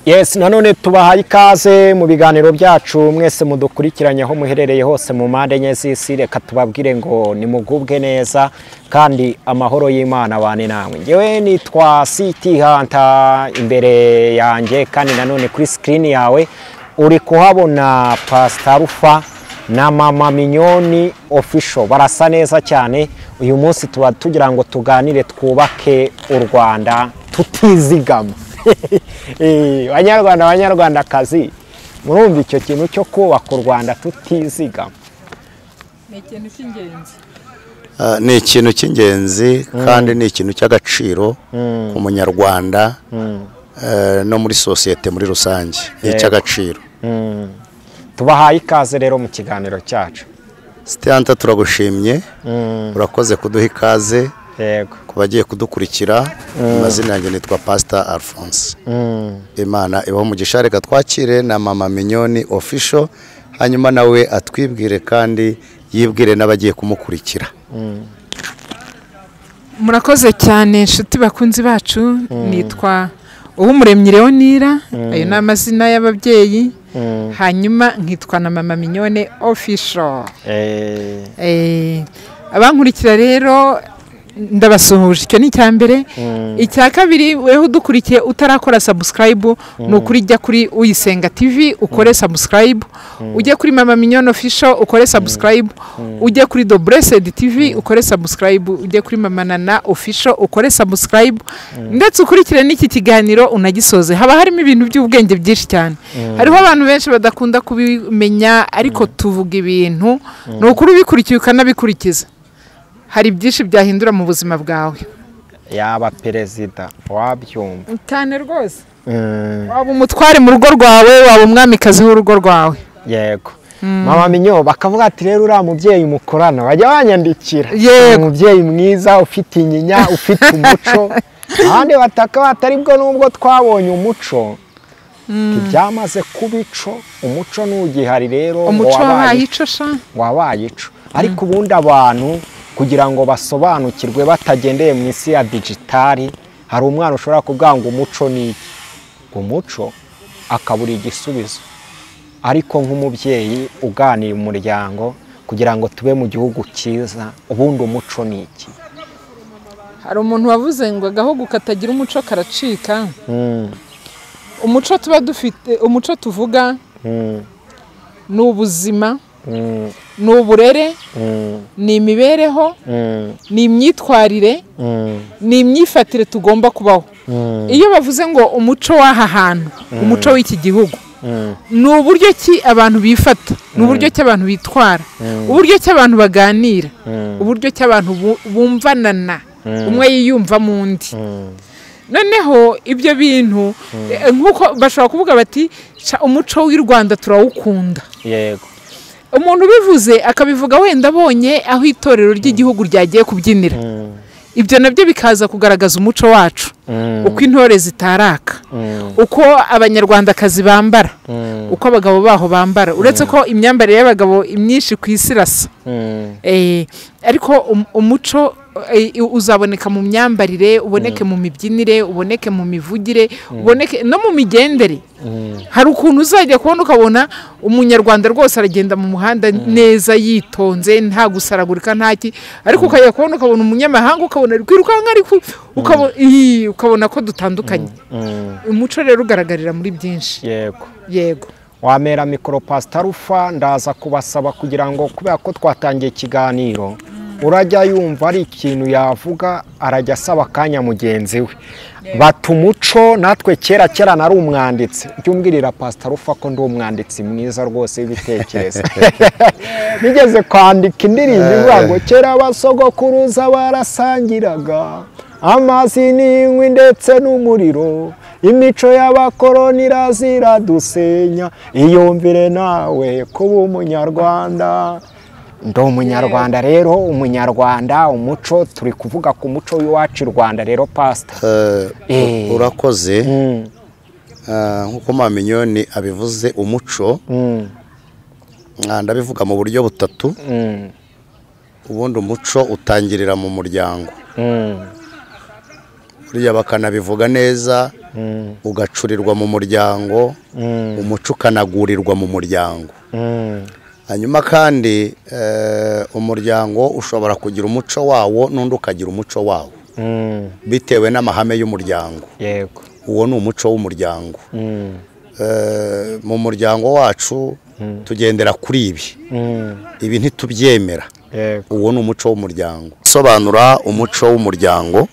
Yes, nanone tubahaye ikaze mu biganiro byacu mwese mudukurikiranye aho muherereye hose mu mpande enye z'isi. Reka tubabwire ngo nimugubwe neza kandi amahoro y'Imana abane namwe. Ngewe nitwa City Hunter, imbere yanjye kandi nanone kuri screen yawe uri kuhabona Pastor Rufa na Mama Mignone Official, barasa neza cyane. Uyu munsi tuba tugira ngo tuganire twubake u Rwanda tutizigama. Banyarwanda, banyarwandakazi, murumva icyo kintu cyo kubaka u Rwanda tutizigama ni ikintu cy'ingenzi. Ni ikintu cy'ingenzi kandi ni ikintu cy'agaciro ku munyarwanda no muri sosiyete muri rusange, ni icy'agaciro. Tubahaye ikaze rero mu kiganiro cyacu. City Hunter, turagushimye, urakoze kuduha ikaze. Yego. Ku bagiye kudukurikira, amazina yanjye nitwa Pastor Alphonse. Imana ibahe umugisha. Reka twakire na Mama Mignone Official, hanyuma nawe atwibwire kandi yibwire n'abagiye kumukurikira. Murakoze cyane inshuti bakunzi bacu, nitwa Uwumuremyi Leonira, ayo ni amazina y'ababyeyi, hanyuma nkitwa na Mama Mignone Official. Abankurikira rero ndabasuhuje, icyo ni icya mbere. Icya kabiri, weho udukurikiye utarakora subscribe, ni ukuri jya kuri Uyisenga TV ukore subscribe, ujye kuri Mama Mignone Official ukore subscribe, ujye kuri The Blessed TV ukore subscribe, ujye kuri Mama Nana Official ukore subscribe, ndetse ukurikire n'iki kiganiro unagisoze. Haba harimo ibintu by'ubwenge byinshi cyane. Hariho abantu benshi badakunda kubimenya, ariko tuvuga ibintu ni ukuri ubikurikiye ukanabikurikiza, hari byinshi byahindura mu buzima bwawe. Yaba perezida wabyumva. Cyane rwose. Waba umutware mu rugo rwawe, waba umwamikazi w'urugo rwawe. Yego. Mama Minyo, bakavuga ati rero uriya mubyeyi mukorana, bajya banyandikira, umubyeyi mwiza ufite inyinya, ufite umuco. Abandi bataka batari bwo, nubwo twabonye umuco ntibyamaze kuba ico, umuco ntugihari rero ngo Umuco wabaye wabaye ico sha. Wabaye ico. Ariko ubundi abantu kugira ngo basobanukirwe batagendeye mu isi ya digitali, hari umwana ushobora kuvuga ngo umuco ni iki, umuco akabura igisubizo. Ariko nk'umubyeyi uganira umuryango kugira ngo tube mu gihugu cyiza, ubundi umuco ni iki? Hari umuntu wavuze ngo agahugu katagira umuco karacika. Umuco tuba dufite, umuco tuvuga ni ubuzima, ni uburere, ni imibereho, ni imyitwarire, ni imyifatire tugomba kubaho. Iyo bavuze ngo umuco w'aha hantu, umuco w'iki gihugu, ni uburyo ki abantu bifata, ni uburyo ki abantu bitwara, uburyo ki abantu baganira, uburyo ki abantu bumvanana, umwe yiyumvamo undi. Noneho ibyo bintu nk'uko bashobora kuvuga bati: "Sha, umuco w'i Rwanda turawukunda." Umuntu ubivuze akabivuga wenda abonye aho itorero ry'igihugu ryagiye kubyinira, ibyo nabyo bikaza kugaragaza umuco wacu, uko intore zitaraka, uko abanyarwandakazi bambara, uko abagabo baho bambara, uretse ko imyambarire y'abagabo imyinshi ku isi irasa. Ariko umuco uzaboneka mu myambarire, uboneke mu mibyinire, uboneke mu mivugire, uboneke no mu migendere. Hari ukuntu uzajya kubona ukabona umunyarwanda rwose aragenda mu muhanda neza yitonze, nta gusaragurika, ntaki, ariko ukajya kubona ukabona umunyamahanga, ukabona ari kwirukanka, ariko ukabona ko dutandukanye. Umuco rero ugaragarira muri byinshi. Yego. Wamera mikoro Pastor Rufa, ndaza kubasaba kugira ngo, kubera ko twatangiye ikiganiro, urajya yumva ari ikintu yavuga arajya asaba akanya mugenzi we. Bata umuco natwe kera kera nari umwanditsi, ujye umbwirira Pastor Rufa ko ndi umwanditsi mwiza rwose w'ibitekerezo. Nigeze kwandika indirimbo ivuga ngo kera abasogokuruza barasangiraga amazi n'inkwi ndetse n'umuriro, imico y'abakoroni irazira dusenya, iyumvire nawe kuba umunyarwanda. Ndi umunyarwanda rero, umunyarwanda, umuco, turi kuvuga ku muco w'iwacu i Rwanda rero, pastor. Urakoze. Nk'uko Mama Mignone abivuze, umuco ndabivuga mu buryo butatu. Ubundi umuco utangirira mu muryango. Buriya bakanabivuga neza. Ugacurirwa mu muryango, umuco ukanagurirwa mu muryango. Hanyuma kandi umuryango ushobora kugira umuco wawo n'undi ukagira umuco wawo bitewe n'amahame y'umuryango. Yego. Uwo ni umuco w'umuryango. Mu muryango wacu tugendera kuri ibi, ibi ntitubyemera. Uwo ni umuco w'umuryango. Sobanura umuco w'umuryango,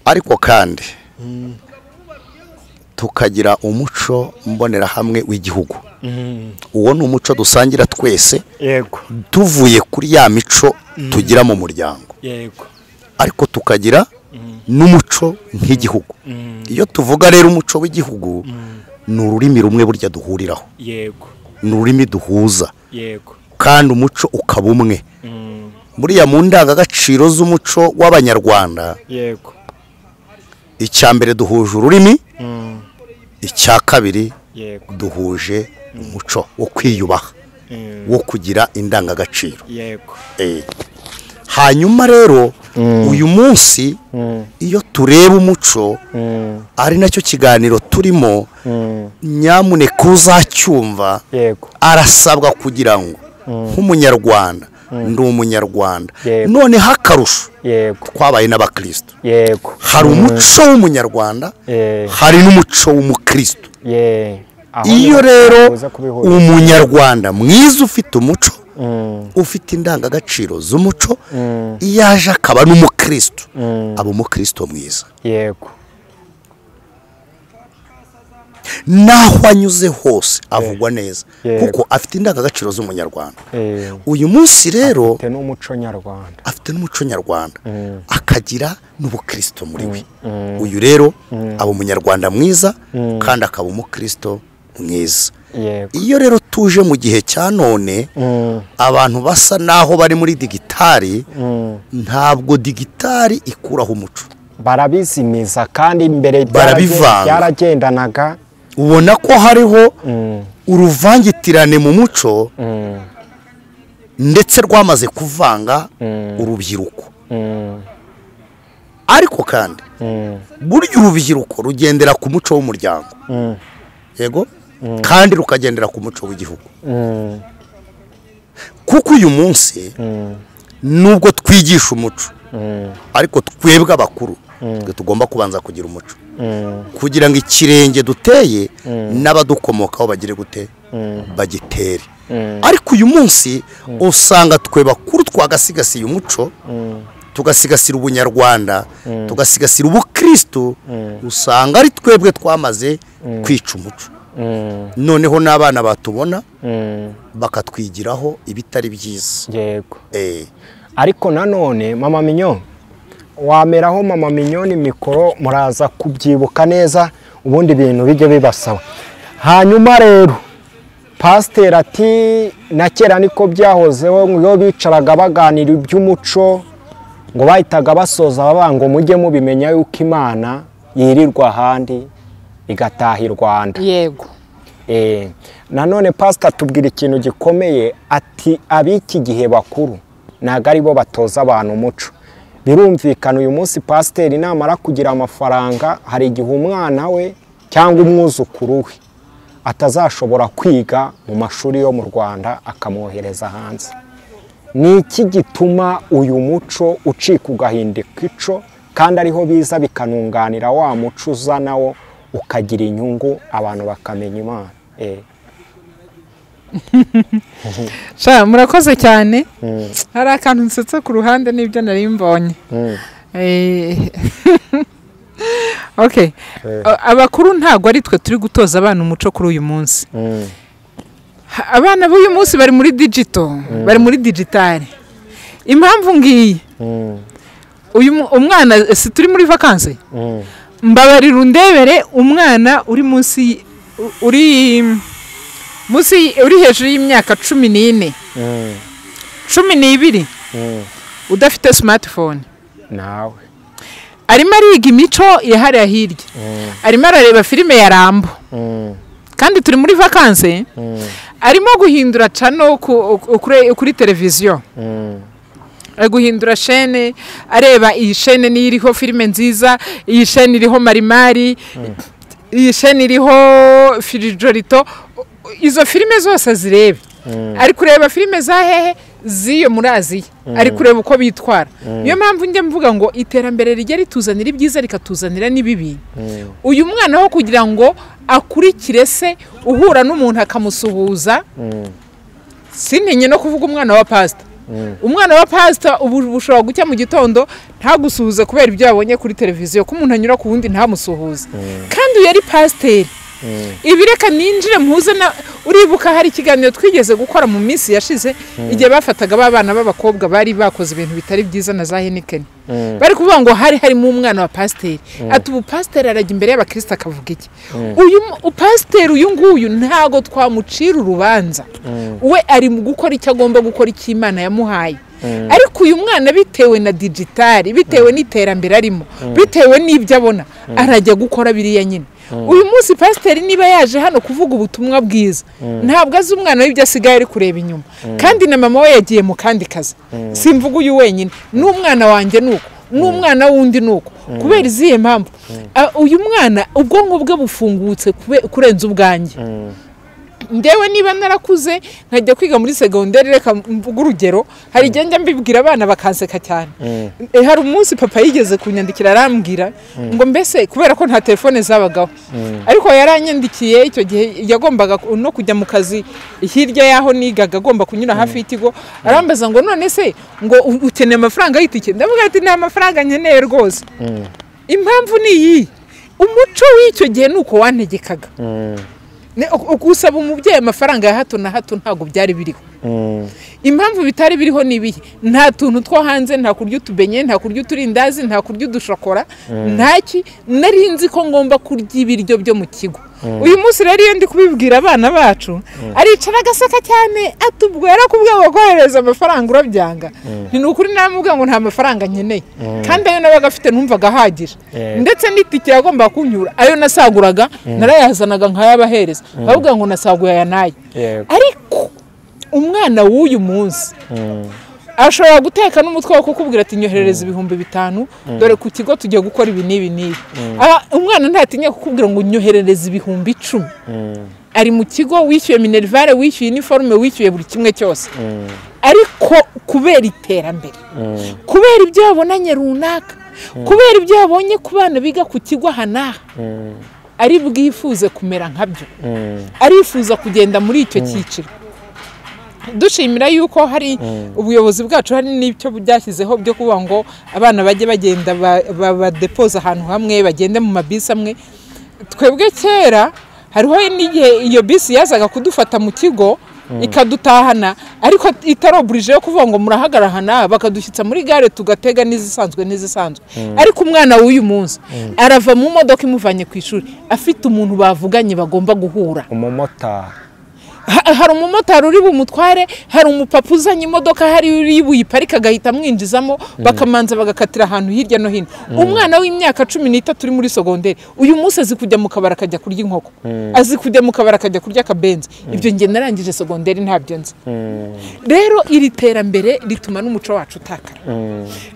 ariko kandi tukagira umuco mbonerahamwe w'igihugu. Uwo ni umuco dusangira twese. Yego. Tuvuye kuri ya mico tugira mu muryango. Yego. Ariko tukagira n'umuco nk'igihugu. Iyo tuvuga rero umuco w'igihugu, ni ururimi rumwe burya duhuriraho. Yego. Ni ururimi duhuza. Yego. Kandi umuco ukaba umwe. Buriya mu ndangagaciro z'umuco w'Abanyarwanda, yego, icya mbere duhuje ururimi, icya kabiri yego, duhuje umuco wo kwiyubaha, wo kugira indangagaciro. Yego. Hanyuma rero uyu munsi iyo tureba umuco, ari nacyo kiganiro turimo, nyamuneka uzacyumva arasabwa kugira ngo nk'umunyarwanda, ndi umunyarwanda, none hakarusho twabaye n'abakristo. Yego. Hari umuco w'umunyarwanda, hari n'umuco w'umukristo. Iyo rero umunyarwanda mwiza ufite umuco, ufite indangagaciro z'umuco, iyo aje akaba n'umukristo, aba umukristo mwiza. Yego. Naho anyuze hose avugwa neza, kuko afite indangagaciro z'umunyarwanda. Uyu munsi rero afite n'umuco nyarwanda, afite n'umuco nyarwanda, akagira n'ubukristo muri we. Uyu rero aba umunyarwanda mwiza kandi akaba umukristo mwiza. Iyo rero tuje mu gihe cya none, abantu basa naho bari muri digitali, ntabwo digitali ikuraho umuco, barabizimiza kandi mbere byaragendanaga. Ubona ko hariho uruvangitirane mu muco, ndetse rwamaze kuvanga urubyiruko. Ariko kandi burya urubyiruko rugendera ku muco w'umuryango, yego, kandi rukagendera ku muco w'igihugu. Kuko uyu munsi nubwo twigisha umuco, ariko twebwe abakuru twe tugomba kubanza kugira umuco, kugira ngo ikirenge duteye n'abadukomokaho bagire gute, bagitere. Ariko uyu munsi usanga twe bakuru twagasigasiye umuco, tugasigasira ubunyarwanda, tugasigasira ubukristo, usanga ari twebwe twamaze kwica umuco. Noneho n'abana batubona bakatwigiraho ibitari byiza. Yego. Ariko nanone Mama Mignon, wameraho Mama Mignon mikoro, muraza kubyibuka neza, ubundi ibintu bijye bibasaba. Hanyuma rero pasiteri ati na kera niko byahozeho, ngo bicaraga baganira iby'umuco, ngo bahitaga basoza bavuga ngo mujye mubimenya yuko Imana yirirwa ahandi igataha i Rwanda. Yego. Nanone pasiteri tubwira ikintu gikomeye, ati ab'iki gihe bakuru ntabwo ari bo batoza abantu umuco. Birumvikana uyu munsi pasiteri namara kugira amafaranga, hari igihe umwana we cyangwa umwuzukuru we atazashobora kwiga mu mashuri yo mu Rwanda, akamwohereza hanze. Ni iki gituma uyu muco ucika ugahindika ico, kandi ariho biza bikanunganira wa muco uza nawo ukagira inyungu, abantu bakamenya Imana? Sha, murakoze cyane. Hari akantu nsetsa ku ruhande n'ibyo nari mbonye. Okay. Abakuru ntago ari twe turi gutoza abana umuco kuri uyu munsi. Abana b'uyu munsi bari muri digital, bari muri digital. Impamvu ngiyi, uyu umwana si turi muri vacances, mbabarira undebere umwana uri munsi, uri munsi, uri hejuru y'imyaka 14, 12, udafite smartphone, nawe arimo ariga imico yahariye hirya, arimo arareba filime ya Rambo, kandi turi muri vacances, arimo guhindura channel kuri televiziyo. Ari guhindura shene, areba iyi shene niyo iriho filime nziza, iyi shene iriho marimari, iyi shene iriho firijorito, izo filime zose azirebe. Ari kureba filime za hehe z'iyo muri Aziya, ari kureba uko bitwara. Niyo mpamvu njya mvuga ngo iterambere rijya rituzanira ibyiza rikatuzanira n'ibibi. Uyu mwana wo kugira ngo akurikire se uhura n'umuntu akamusuhuza, sintinye no kuvuga umwana wa pasita. Umwana wa pasita ubu bushobora gucya mu gitondo ntagusuhuze kubera ibyo yabonye kuri televiziyo, ko umuntu anyura ku wundi ntamusuhuze, kandi uyu yari pasiteri. Ibi reka ninjire mpuze na uribuka hari ikiganiro twigeze gukora mu minsi yashize, igihe bafataga ba bana b'abakobwa bari bakoze ibintu bitari byiza na za Heineken, bari kuvuga ngo hari harimo umwana wa pasiteri. Ati ubu pasiteri arajya imbere y'abakristo akavuga iki? Uyu pasiteri uyu nguyu ntago twamucira urubanza, we ari mu gukora icyo agomba gukora, icyo Imana yamuhaye. Ariko uyu mwana bitewe na digitali, bitewe n'iterambere arimo, bitewe n'ibyo abona, arajya gukora biriya nyine. Uyu munsi pasiteri niba yaje hano kuvuga ubutumwa bwiza, ntabwo azi umwana w'ibyo asigaye ari kureba inyuma, kandi na mama we yagiye mu kandi kazi. Simvuga uyu wenyine, n'umwana wanjye nuko, n'umwana wundi nuko. Kubera izihe mpamvu? Uyu mwana ubwonko bwe bufungutse kurenza ubwanjye. Ndewe niba narakuze nkajya kwiga muri segonderi, reka mvuge urugero, hari igihe njya mbibwira abana bakanseka cyane. Hari umunsi papa yigeze kunyandikira arambwira ngo mbese kubera ko nta telefone zabagaho, ariko yaranyandikiye icyo gihe yagombaga no kujya mu kazi hirya y'aho nigaga, agomba kunyura hafi y'ikigo, arambaza ngo none se ngo ukeneye amafaranga y'itike? Ndavuga ati nta mafaranga nkeneye rwose. Impamvu ni iyi, umuco w'icyo gihe nuko wantegekaga. Gusaba umubyeyi amafaranga ya hato na hato ntabwo byari biriho. Impamvu bitari biriho ni ibihe? Nta tuntu two hanze, nta kurya utubenye, nta kurya uturindazi, nta kurya udushokora, ntaki. Nari nzi ko ngomba kurya ibiryo byo mu kigo. Uyu munsi rero iyo ndi kubibwira abana bacu, aricara agaseka cyane, atubwo yarakubwiye ngo kohereza amafaranga urabyanga. Ni ukuri namubwiye ngo nta mafaranga nkeneye, kandi ayo nabaga afite numvaga ahagije, ndetse n'itike yagomba kunyura ayo nasaguraga narayazanaga nkayabahereza, bavuga ngo nasaguye aya nayo. Ariko umwana w'uyu munsi ashobora guteka n'umutwe wo kukubwira ati nyoherereza 5000, dore ku kigo tugiye gukora ibi n'ibi n'ibi. Umwana ntatinya kukubwira ngo nyoherereza 10,000. Ari mu kigo, wishyuye minervare, wishyuye uniforme, wishyuye buri kimwe cyose. Ariko kubera iterambere, kubera ibyo yabonanye runaka, kubera ibyo yabonye ku bana biga ku kigo aha n'aha, ari bwifuze kumera nkabyo, arifuza kugenda muri icyo cyiciro. Dushimira yuko hari ubuyobozi bwacu hari n'icyo byashyizeho byo kuvuga ngo abana bajye bagenda badepoza ahantu hamwe, bagende mu mabisi amwe. Twebwe kera hariho n'igihe iyo bisi yazaga kudufata mu kigo ikadutahana, ariko itaroburije yo kuvuga ngo murahagarara, bakadushyitsa muri gare tugatega n'izisanzwe n'izisanzwe. Ariko umwana w'uyu munsi arava mu modoka imuvanye ku ishuri afite umuntu bavuganye bagomba guhura, umumotari. Hari umumotari uri bumutware, hari umupapa uzanye imodoka, hari uri buyiparika agahita amwinjizamo, bakamanza bagakatira ahantu hirya no hino. Umwana w'imyaka 13 uri muri segonderi uyu munsi azi kujya mu kabari akajya kurya inkoko, azi kujya mu kabari akajya kurya akabenzi. Ibyo nge narangije segonderi ntabyo nzi. Rero iri terambere rituma n'umuco wacu utakara.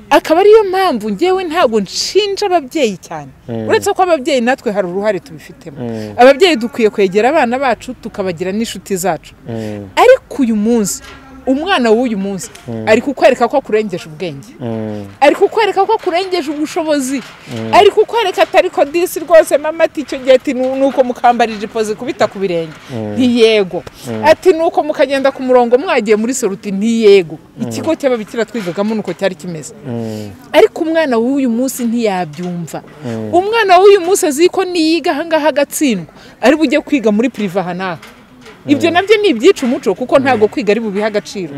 Akaba ariyo mpamvu ngewe ntabwo nshinja ababyeyi cyane, uretse ko ababyeyi natwe hari uruhare tubifitemo. Ababyeyi dukwiye kwegera abana bacu tukabagira n'inshuti zacu. Ariko uyu munsi umwana w'uyu munsi ari kukwereka ko akurengeje ubwenge, ari kukwereka ko akurengeje ubushobozi, ari kukwereka atari ko disi rwose mama ati icyo gihe ati nuko mukambara ijipo zikubita ku birenge, ntiyego. Ati nuko mukagenda ku murongo mwagiye muri soruti, ntiyego. Ikigo cy'ababikira twigagamo nuko cyari kimeze. Ariko umwana w'uyu munsi ntiyabyumva. Umwana w'uyu munsi azi ko niyiga aha ngaha agatsindwa ari bujye kwiga muri prive aha n'aha. Ibyo nabyo ni ibyica umuco, kuko ntago kwiga ari bubiha agaciro.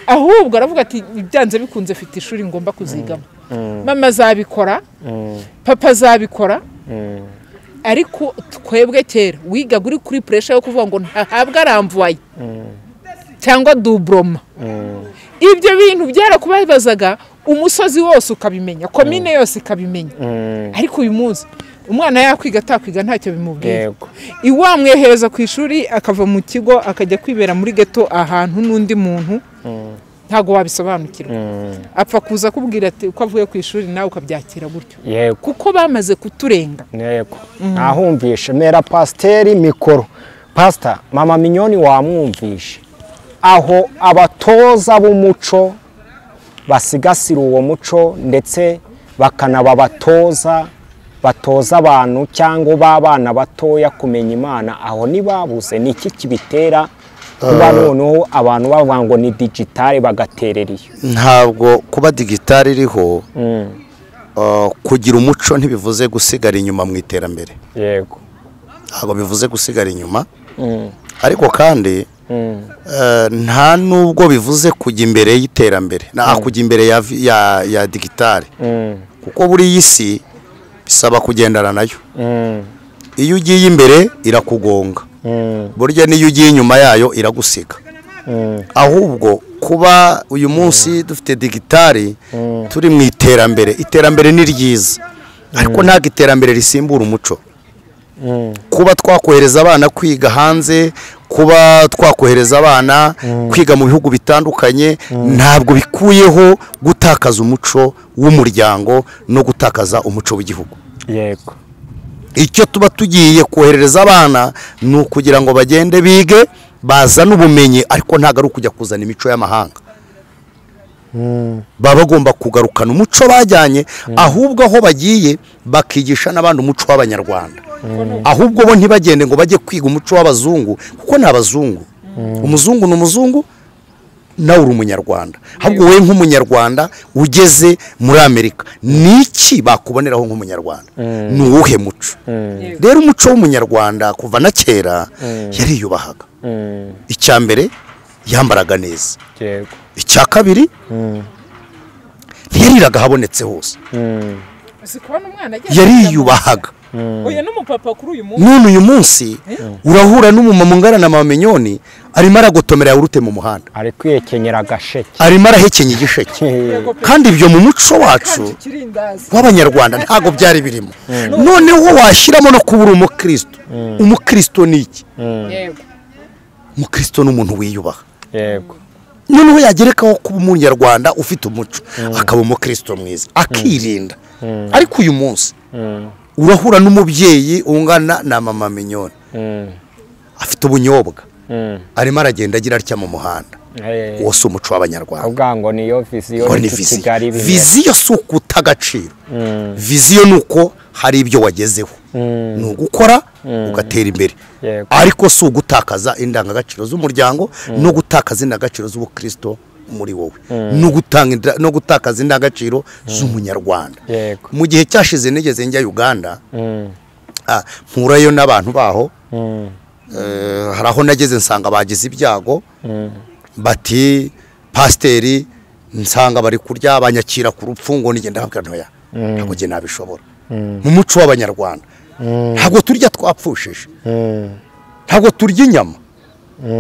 Ahubwo aravuga ati byanze bikunze mfite ishuri ngomba kuzigama, mama azabikora, papa azabikora. Ariko twebwe kera wigaga uri kuri pressure yo kuvuga ngo ntahabwa aramvuye cyangwa dubroma. Ibyo bintu byarakubabazaga, umusozi wose ukabimenya, komine yose ikabimenya. Ariko uyu munsi umwana yakwiga atakwiga ntacyo bimubwiye. Iwamwehereza ku ishuri akava mu kigo akajya kwibera muri ghetto ahantu n'undi muntu, Ntabwo wabisobanukirwa. Apfa kuza kubwira ati uko avuye ku ishuri nawe ukabyakira gutyo. Yego. Kuko bamaze kuturenga. Yego. Nahumvishe mera pasiteri mikoro. Pastor, Mama Mignone wamwumvishe. Aho abatoza b'umuco basigasira uwo muco ndetse bakanaba batoza batoza abantu cyangwa babana batoya kumenya Imana, aho nibabuze niki kibitera kuba noneho abantu bavuga ngo ni digitale bagaterera iyo? Ntabwo kuba digitale iriho kugira umuco ntibivuze gusigara inyuma mu iterambere. Yego. Ntabwo bivuze gusigara inyuma. Ariko kandi nta nubwo bivuze kujya imbere y'iterambere, na kujya imbere ya digitale. Kuko buri isi bisaba kugendana nayo. Iyo ugiye imbere irakugonga. Burya niyo ugiye inyuma yayo iragusiga. Ahubwo kuba uyu munsi dufite digitale turi mu iterambere, iterambere ni ryiza. Ariko ntabwo iterambere risimbura umuco. Kuba twakohereza abana kwiga hanze, kuba twakohereza abana kwiga mu bihugu bitandukanye, ntabwo bikuyeho gutakaza umuco w'umuryango no gutakaza umuco w'igihugu. Yego. Icyo tuba tugiye koherereza abana ni ukugira ngo bagende bige bazane ubumenyi, ariko ntabwo ari ukujya kuzana imico y'amahanga. Baba bagomba kugarukana umuco bajyanye, ahubwo aho bagiye bakigisha n'abandi umuco w'abanyarwanda. Ahubwo bo ntibagende ngo bajye kwiga umuco w'abazungu, kuko ni abazungu. Umuzungu ni umuzungu, nawe uri umunyarwanda. Ahubwo wowe nk'umunyarwanda ugeze muri Amerika, niki bakuboneraho nk'umunyarwanda? Ni uwuhe muco? Rero umuco w'umunyarwanda kuva na kera yariyubahaga. Icya mbere yambaraga neza. Icya kabiri ntiyariraga ahabonetse hose. Yariyubahaga. None uyu munsi urahura n'umumama ungana na Mama Mignone arimo aragotomera yawurute mu muhanda, ari kwihekenyera agasheke, arimo arahekenya igisheke. Kandi ibyo mu muco wacu w'abanyarwanda ntago byari birimo. Noneho washyiramo no kubura umukristo. Umukristo ni iki? Umukristo ni umuntu wiyubaha. Yego. Noneho yagerekaho kuba umunyarwanda ufite umuco, akaba umukristo mwiza, akirinda. Ariko uyu munsi urahura n'umubyeyi ungana na Mama Mignone, afite ubunyobwa, arimo aragenda agira atya mu muhanda. Uwo si umuco w'abanyarwanda. Uvuga ngo niyo viziyo, ni viziyo si ukuta agaciro. Viziyo ni uko hari ibyo wagezeho, ni ugukora ugatera imbere, ariko si ugutakaza indangagaciro z'umuryango no gutakaza indangagaciro z'ubukristo muri wowe, no gutakaza indangagaciro z'umunyarwanda. Mu gihe cyashize nigeze njya Uganda, mpurayo n'abantu baho. Hari aho nageze nsanga bagize ibyago, bati pasiteri, nsanga bari kurya banyakira ku rupfu ngo nigenda ndababwira ntoya, ntabwo njye nabishobora. Mu muco w'abanyarwanda ntabwo turya twapfushije, ntabwo turya inyama.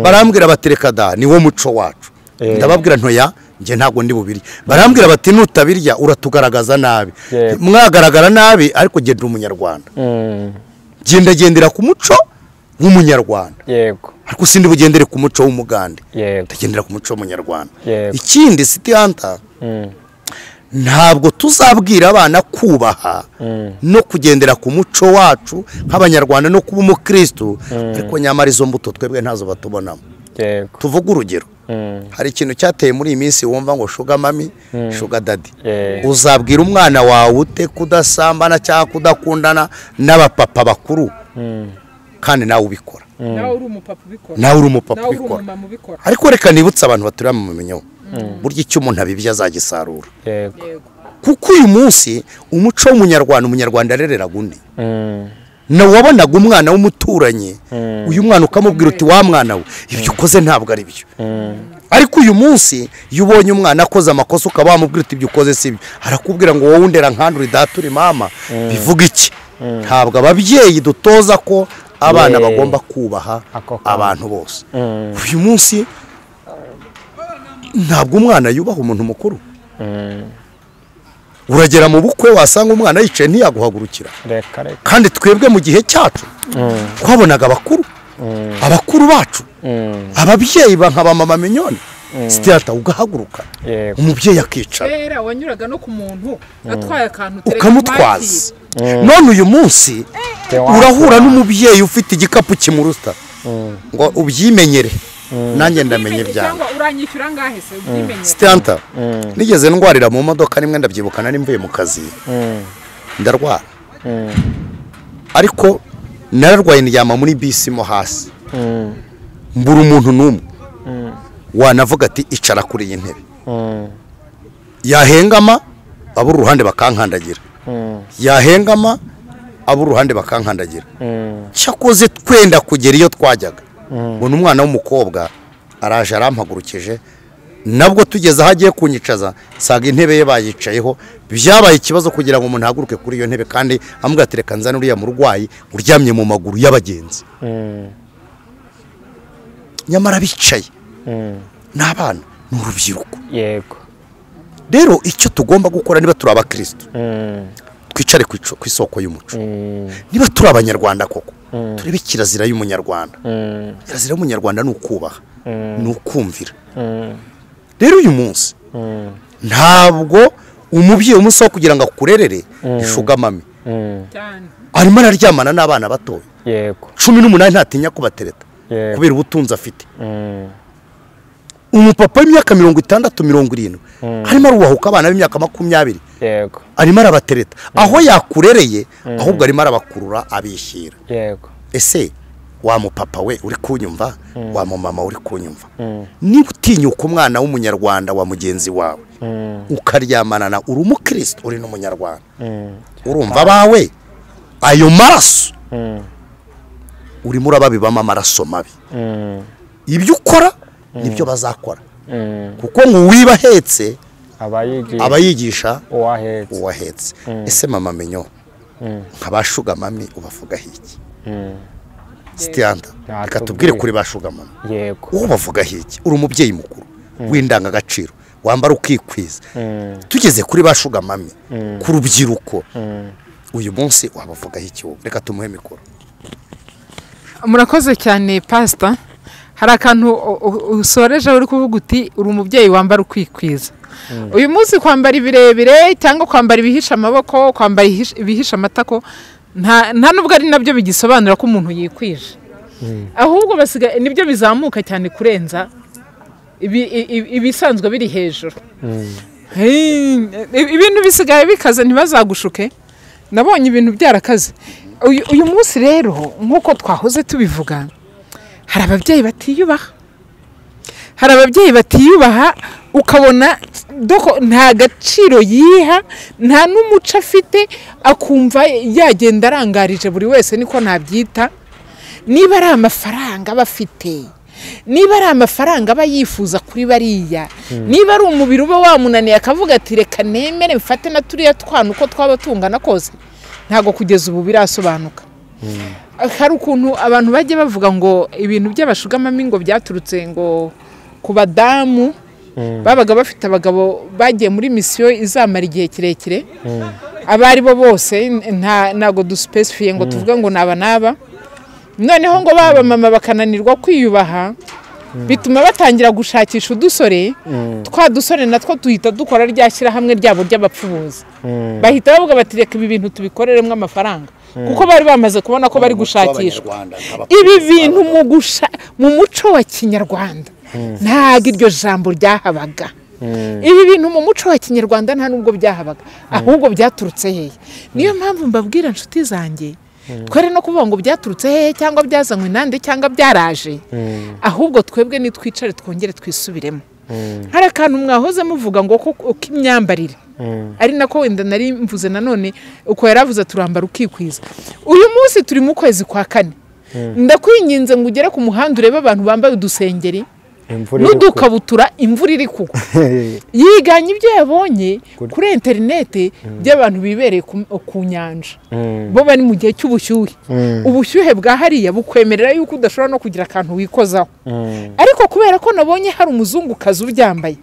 Barambwira batereka da ni wo muco wacu. Ndababwira ntoya njye ntabwo ndi bubirya. Barambwira bati nutabirya uratugaragaza nabi. Mwagaragara nabi, ariko njye ndi umunyarwanda. Genda ku muco w'umunyarwanda. Yego. Ariko sindi bugendere ku muco w'umugande. Yego. Ndagendera ku muco w'umunyarwanda. Yego. Ikindi City Hunter, ntabwo tuzabwira abana kubaha no kugendera ku muco wacu nk'abanyarwanda no kuba umukristo, ariko nyamara izo mbuto twebwe ntazo batubonamo. Yego. Tuvuge urugero. Hari ikintu cyateye muri iyi minsi wumva ngo sugar mummy, sugar daddy. Uzabwira umwana wawe ute kudasambana cyangwa kudakundana n'abapapa bakuru, kandi nawe ubikora? Nawe uri umupapa ubikora. Nawe uri umupapa Nawe uri ubikora. umumama ubikora. Ariko reka nibutse abantu baturiye mu menyo, burya icyo umuntu abibye azagisarura. Yego. Yego. Kuko uyu munsi umuco w'umunyarwanda, umunyarwanda arereraga undi. Nawe wabonaga umwana w'umuturanyi, uyu mwana ukamubwira uti wa mwana we, ibyo ukoze ntabwo ari byo. Ariko uyu munsi iyo ubonye umwana akoze amakosa ukaba wamubwira uti ibyo ukoze si byo, arakubwira ngo wowe undera nkanduri data uri mama. Bivuga iki? Ntabwo ababyeyi dutoza ko abana bagomba kubaha Ako kantu. abantu bose. Uyu munsi ntabwo umwana yubaha umuntu mukuru. Uragera mu bukwe wasanga umwana yicaye ntiyaguhagurukira. Reka reka. Kandi twebwe mu gihe cyacu twabonaga abakuru, abakuru bacu, ababyeyi ba nka ba Mama Mignone. Sitiyata ugahaguruka, umubyeyi akicara. Kera wanyuraga no ku muntu atwaye akantu ukamutwaza. None uyu munsi urahura n'umubyeyi ufite igikapu kimuruta ngo ubyimenyere, nanjye ndamenye ibyawe. Uranyishyura ngahe se ubyimenyere? Sitiyata, nigeze ndwarira mu modoka nimwe ndabyibuka nari mvuye mu kazi, ndarwara. Ariko nararwaye ndyama muri bisi mo hasi, mbura umuntu n'umwe wanavuga ati icara kuri iyi ntebe. Yahengama abura uruhande bakankandagira, yahengama abura uruhande bakankandagira. Cyakoze twenda kugera iyo twajyaga, mbona umwana w'umukobwa araje arampagurukije, nabwo tugeze aho agiye kunyicaza nsanga intebe ye bayicayeho. Byabaye ikibazo kugira ngo umuntu ahaguruke kuri iyo ntebe, kandi amubwira ati reka nzane uriya murwayi uryamye mu maguru y'abagenzi. Nyamara bicaye n'abana ni urubyiruko. Yego. Rero icyo tugomba gukora niba turi abakristo, twicare ku isoko y'umuco. Niba turi abanyarwanda koko, turebe kirazira y'umunyarwanda. Kirazira y'umunyarwanda ni ukubaha, ni ukumvira. Rero uyu munsi ntabwo umubyeyi umusaba kugira ngo akurerere ishugamami, arimo araryamana n'abana batoya. Yego. 18 ntatinya kubatereta kubera ubutunzi afite. Umupapa w'imyaka 60 70 arimo arubahuka abana b'imyaka 20. Yego. Arimo arabatereta aho yakurereye, ahubwo arimo arabakurura abishyira. Yego. Ese wa mupapa we uri kunyumva, wa mumama uri kunyumva, niba utinyuka umwana w'umunyarwanda wa mugenzi wawe ukaryamana na uri umukristo uri n'umunyarwanda, urumva abawe ayo maraso urimo urababibamo amaraso mabi. Ibyo ukora nibyo bazakora, kuko ngo uwiba ahetse aba yigisha uwahetse. Ese mama menyo nka ba shugamami ubavugaho iki? Sitiyanta, reka tubwire kuri ba shugamami. Yego. Uwo bavugaho iki? Uri umubyeyi mukuru w'indangagaciro, wambara ukikwiza. Tugeze kuri ba shugamami, ku rubyiruko, uyu munsi wabavugaho iki? Reka tumuhe mikoro. Murakoze cyane pastor. Hari akantu usoreje uri kuvuga uti uri umubyeyi wambara ukikwiza. Uyu munsi kwambara ibirebire cyangwa kwambara ibihisha amaboko, kwambara ibihisha amatako, nta nubwo ari nabyo bigisobanura ko umuntu yikwije. Ahubwo basiga nibyo bizamuka cyane kurenza ibisanzwe biri hejuru. Ibintu bisigaye bikaze, ntibazagushuke. Nabonye ibintu byarakaze. Uyu munsi rero nkuko twahoze tubivuga, hari ababyeyi batiyubaha. Hari ababyeyi batiyubaha, ukabona doko nta gaciro yiha, nta n'umuco afite, akumva yagenda arangarije buri wese, niko nabyita. Niba ari amafaranga bafite, niba ari amafaranga aba yifuza kuri bariya, niba ari umubiri uba wamunaniye akavuga ati reka nemere mfate na turiya twana uko twaba tungana kose, ntago kugeza ubu birasobanuka. Hari ukuntu abantu bajye bavuga ngo ibintu by'abashugamami ngo byaturutse ngo ku badamu babaga bafite abagabo bagiye muri misiyo izamara igihe kirekire, abari bo bose ntago duspecifiye ngo tuvuge ngo naba naba. Noneho ngo baba mama bakananirwa kwiyubaha, bituma batangira gushakisha udusore, twa dusore natwo tuhita dukora ryashyira hamwe ryabo ry'abapfubuzi. Bahita bavuga bati reka ibi bintu tubikoreremo amafaranga, kuko bari bamaze kubona ko bari gushakishwa. Ibi bintu mu muco wa kinyarwanda ntago iryo jambo ryahabaga. Ibi bintu mu muco wa kinyarwanda nta nubwo byahabaga, ahubwo byaturutse hehe? Niyo mpamvu mbabwira inshuti zanjye, twere no kuvuga ngo byaturutse hehe cyangwa byazanywe nande cyangwa byaraje, ahubwo twebwe nitwicare twongere twisubiremo. Hari akantu mwahoze muvuga ngo uko imyambarire, ari nako wenda nari mvuze nanone uko yaravuze turambara ukikwiza. Uyu munsi turi mu kwezi kwa kane, ndakwinginze ngo ugere ku muhanda urebe abantu bambaye udusengeri n'udukabutura, imvura iri kugwa. Yiganye ibyo yabonye kuri interinete by'abantu bibereye ku nyanja, bo bari mu gihe cy'ubushyuhe. Ubushyuhe bwa hariya bukwemerera yuko udashobora no kugira akantu wikozaho. Ariko kubera ko nabonye hari umuzungukazi ubyambaye,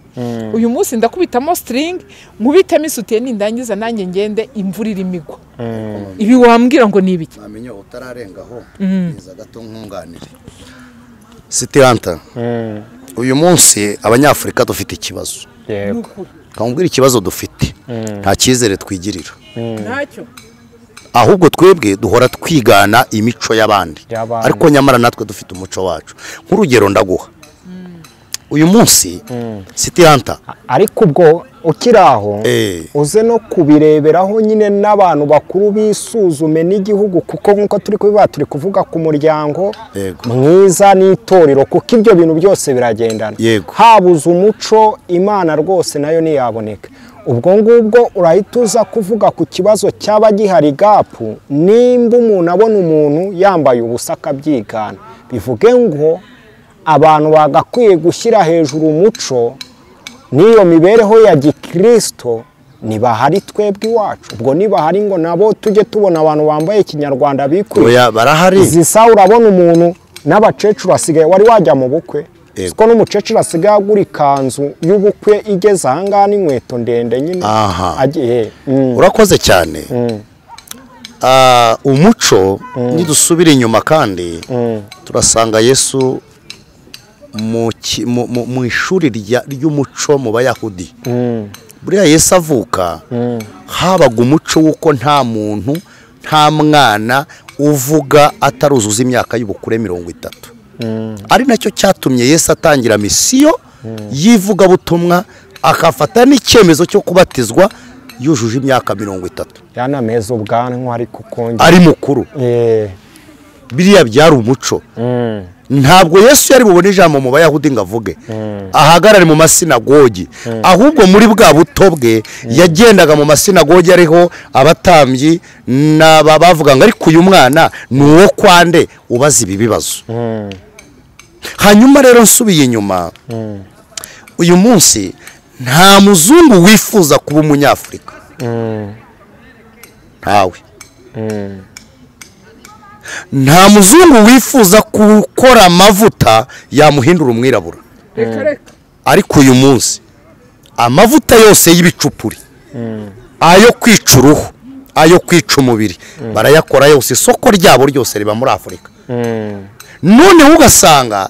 uyu munsi ndakubitamo string, nkubitemo isutiye, nindangiza nanjye ngende imvura irimo igwa. Ibi wambwira ngo ni ibiki? Namenye utararengaho niza gato nkunganire. Sitiyanta, Uyu munsi abanyafurika dufite ikibazo. Yego. Kamubwira ikibazo dufite. Nta cyizere twigirira. Ntacyo. Ahubwo twebwe duhora twigana imico y'abandi. Ariko nyamara natwe dufite umuco wacu. Nk'urugero ndaguha. Uyu munsi City Hunter ariko ubwo ukiraho uze no kubireberaho nyine n'abantu bakuru bisuzume n'igihugu, kuko nkuko turi kubiba turi kuvuga ku muryango mwiza n'itorero, kuko ibyo bintu byose biragendana. Habuze umuco Imana rwose nayo ntiyaboneka. Ubwo ngubwo urahita uza kuvuga ku kibazo cyaba gihari gapu, nimba umuntu abona umuntu yambaye ubusa akabyigana, bivuge ngo abantu bagakwiye gushyira hejuru umuco n'iyo mibereho ya gikristo nibahari twebwe iwacu. Ubwo nibahari ngo nabo tujye tubona abantu bambaye ikinyarwanda bikuye. Barahari. Zisa urabona umuntu n'abacecuru asigaye wari wajya mu bukwe. Siko n'umucecuru asigaye agura ikanzu y'ubukwe igeze ahangaha n'inkweto ndende nyine. Agiye. Urakoze cyane. Umuco nidusubira inyuma kandi turasanga Yesu mu ishuri ry'umuco mu Bayahudi. Buriya Yesu avuka habaga umuco w'uko nta muntu nta mwana uvuga ataruzuza imyaka y'ubukure 30. Ari nacyo cyatumye Yesu atangira misiyo y'ivugabutumwa, akafata n'icyemezo cyo kubatizwa yujuje imyaka 30. Yanameze ubwanwa ariko kongera ari mukuru. Biriya byari umuco. Ntabwo Yesu yari bubone ijambo mu Bayahudi ngo avuge ahagarare mu masinagogi, ahubwo muri bwa buto bwe yagendaga mu masinagogi ariho abatambyi n'aba bavuga ngo ariko uyu mwana ni uwo kwande ubaza ibi bibazo. Hanyuma rero nsubiye inyuma, uyu munsi nta muzungu wifuza kuba umunyafurika. Ntawe. Nta muzungu wifuza gukora amavuta yamuhindura umwirabura. Ariko uyu munsi amavuta yose y'ibicupuri, ayo kwica uruhu, ayo kwica umubiri, barayakora yose, isoko ryabo ryose riba muri Afurika. Noneho ugasanga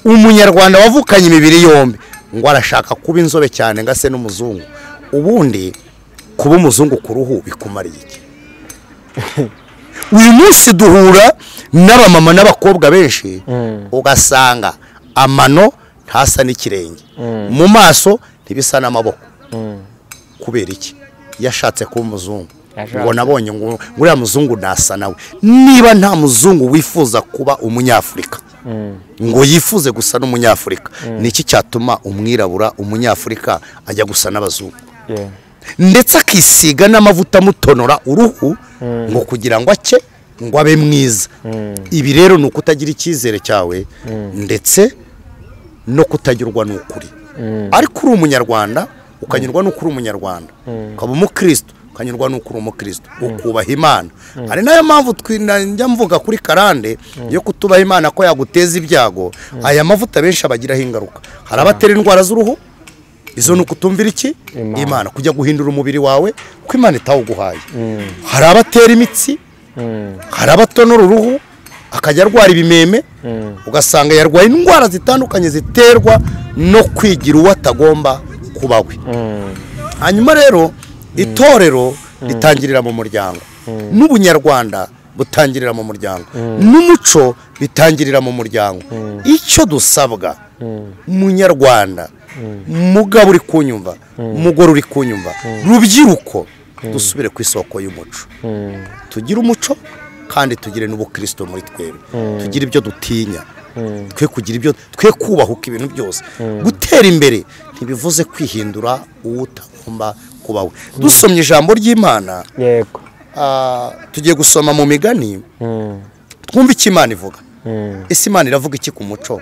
umunyarwanda wavukanye imibiri yombi ngo arashaka kuba inzobe cyane ngo ase n'umuzungu. Ubundi kuba umuzungu ku ruhu bikumariye iki? Uyu munsi duhura n'abamama n'abakobwa benshi ugasanga amano ntasa n'ikirenge, mu maso ntibisa n'amaboko. Kubera iki? Yashatse kuba umuzungu. Ngo nabonye ngo uriya muzungu nasa nawe. Niba nta muzungu wifuza kuba umunyafurika ngo yifuze gusa n'umunyafurika, niki cyatuma umwirabura umunyafurika ajya gusa n'abazungu? Ndetse akisiga n'amavuta amutonora uruhu ngo kugira ngo ake ngo abe mwiza. Ibi rero ni ukutagira icyizere cyawe ndetse no kutagirwa n'ukuri. Ariko uri umunyarwanda ukanyurwa n'ukuri umunyarwanda, ukaba umukristo ukanyurwa n'ukuri umukristo, ukubaha Imana. Ari nayo mpamvu njya mvuga kuri karande yo kutubaha Imana ko yaguteza ibyago. Aya mavuta benshi abagiraho ingaruka. Hari abatera indwara z'uruhu, izo ni ukutumvira iki Imana, kujya guhindura umubiri wawe kuko Imana itawuguhaye. Hari abatera imitsi, hari abatonora uruhu akajya arwara ibimeme, ugasanga yarwaye indwara zitandukanye ziterwa no kwigira uwo atagomba kuba we. Hanyuma rero itorero ritangirira mu muryango, n'ubunyarwanda butangirira mu muryango, n'umuco bitangirira mu muryango. Icyo dusabwa munyarwanda, mugabo uri kunyumva, mugore uri kunyumva, rubyiruko, dusubire ku isoko y'umuco. Tugire umuco kandi tugire n'ubukristo muri twebwe. Tugire ibyo dutinya, twe kugira ibyo twe kubahuka ibintu byose. Gutera imbere ntibivuze kwihindura uwo utagomba kuba we. Dusomye ijambo ry'Imana, yego, tugiye gusoma mu migani, twumve icyo Imana ivuga. Ese Imana iravuga iki ku muco?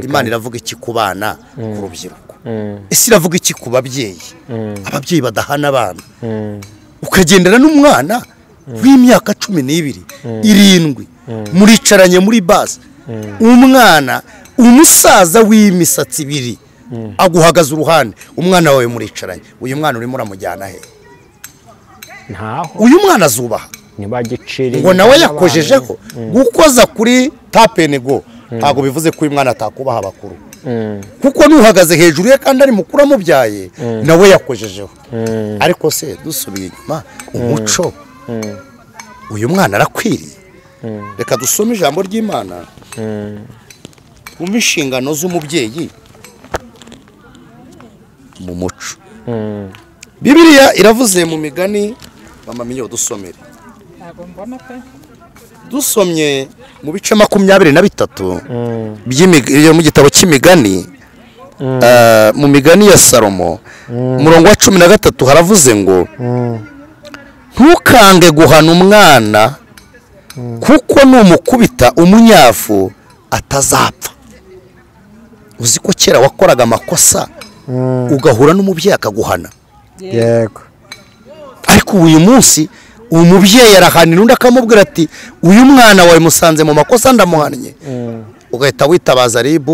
Imana iravuga iki ku bana, ku rubyiruko? Ese iravuga iki ku babyeyi? Ababyeyi badahana abana. Ukagendana n'umwana w'imyaka 12, 7, muricaranye muri base, umwana umusaza w'imisatsi ibiri aguhagaze uruhande, umwana wawe muricaranye, uyu mwana urimo uramujyana he? Ntaho. Uyu mwana azubaha ngo nawe yakojejeho gukoza kuri tapenego, ntabwo bivuze ko uyu mwana atakubaha abakuru. Kuko nuhagaze hejuru ye kandi ari mukuru amubyaye nawe yakojejeho. Ariko se dusubiye inyuma umuco uyu mwana arakwiriye. Reka dusome ijambo ry'Imana twumve inshingano z'umubyeyi mu muco. Bibiliya iravuze mu migani, mama Minyo dusomere. Dusomye mu bice 23 mu gitabo cy'imigani, mu migani ya Salomo umurongo wa 13 haravuze ngo ntukange guhana umwana kuko numukubita umunyafu atazapfa. Uzi ko kera wakoraga amakosa ugahura n'umubyeyi akaguhana. Yego. Ariko uyu munsi umubyeyi arahanira undi akamubwira ati uyu mwana wawe musanze mu makosa ndamuhannye. Ugahita witabaza RIB,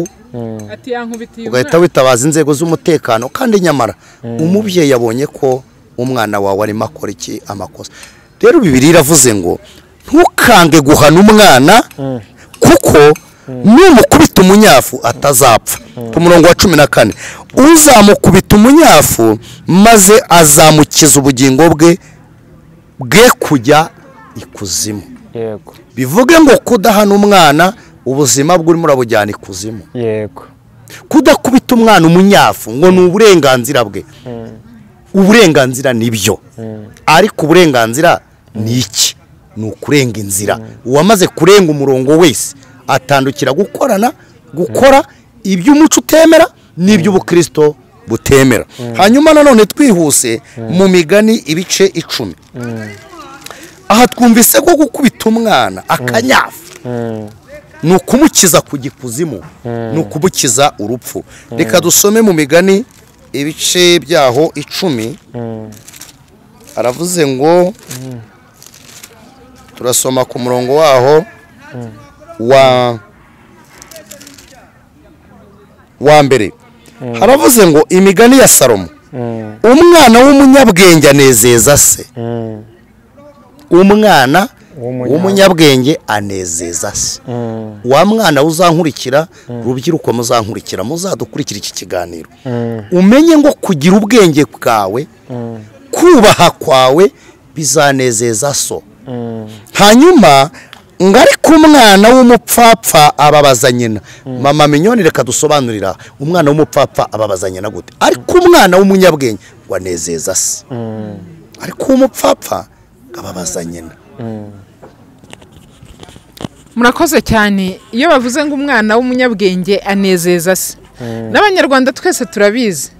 ati yankubitiye, ugahita witabaza inzego z'umutekano, kandi nyamara umubyeyi yabonye ko umwana wawe arimo akora iki amakosa. Rero Bibiliya iravuze ngo ntukange guhana umwana kuko numukubita umunyafu atazapfa. Ku murongo wa 14 uzamukubita umunyafu maze azamukiza ubugingo bwe bwe kujya ikuzimu. Yego. Bivuge ngo kudahana umwana ubuzima bwe urimo urabujyana ikuzimu. Yego. Kudakubita umwana umunyafu ngo ni uburenganzira bwe. Uburenganzira nibyo. Ariko uburenganzira ni iki? Ni ukurenga inzira. Uwamaze kurenga umurongo wese atandukira gukora iby'umuco utemera n'iby'ubukristo butemera. Hanyuma nanone twihuse mu migani ibice 10. Aha twumvise ko gukubita umwana akanyafu ni ukumukiza ku gikuzimu, ni ukumukiza urupfu. Reka dusome mu migani ibice byaho 10. Aravuze ngo turasoma ku murongo waho wa mbere. Haravuze ngo imigani ya Salomo, umwana w'umunyabwenge anezeza se. Umwana w'umunyabwenge anezeza se. Wa mwana uzankurikira, rubyiruko muzankurikira, muzadukurikira iki kiganiro, umenye ngo kugira ubwenge bwawe, kubaha kwawe bizanezeza so. Hanyuma ngo ariko umwana w'umupfapfa ababaza nyina. Mama Minyoni reka dusobanurira umwana w'umupfapfa ababaza nyina gute? Ariko umwana w'umunyabwenge wanezeza se. Ariko umupfapfa ababaza nyina. Murakoze cyane. Iyo bavuze ngo umwana w'umunyabwenge anezeza se, n'abanyarwanda twese turabizi.